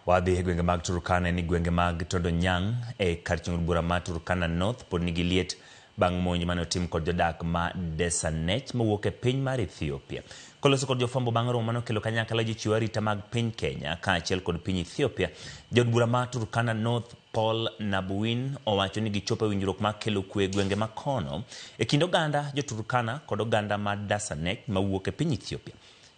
Wadhi e gwenge mag Turkana ni gwenge mag Todonyang e kar chung' bura ma Turkana North pod nigi liet bang' monj mane otim kod jodak ma Desanech mowuok e piny mar Ethiopia. Koloso kod jofwambo bang' romo mane okelo kanyakla jochiw arita mag piny Kenya kaachiel kod piny Ethiopia, jaod bura ma Turkana North Paul Nabuin owacho ni gichopo e winjruok mar kelo kwe e gwenge ma kono e kind oganda jo Turkana kod oganda ma Dasanech mawuok e piny Ethiopia.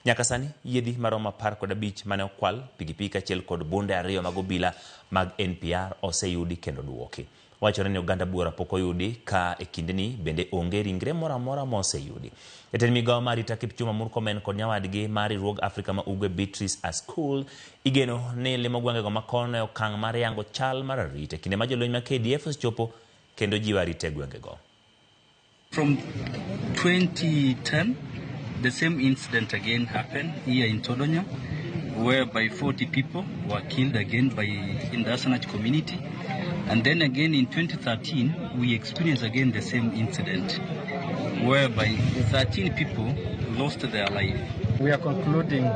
Nyaka sani yiedhi maromo 15 mane okwal, pikipiki kaachiel kod bunde 2 mag obila mag NPR oseyudi kendo duoki. Wachore ni oganda buora pok oyudi ka e kindeni bende onge ringre moro amora moseyudi. Jatend migawo mar arita Kipchumba Murkomen kod nyawadgi mar riwruog Afrika ma Ugwe Beatrice Askul igeno ni limo gwengego makono e okang' mar yango chal mar arita e kinde ma jolweny mag KDF osechopo kendo jiwo arita e gwengego. From 2010, the same incident again happened here in Todonyang, whereby 40 people were killed again by in the Asanach community. And then again in 2013, we experienced again the same incident, whereby 13 people lost their life. We are concluding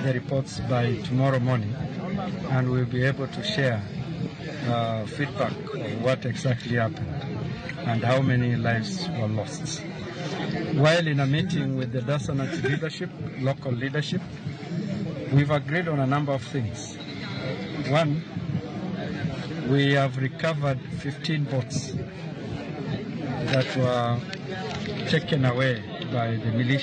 the reports by tomorrow morning, and we'll be able to share feedback of what exactly happened and how many lives were lost. While in a meeting with the Dasanach leadership, local leadership, we've agreed on a number of things. One, we have recovered 15 boats that were taken away by the militia.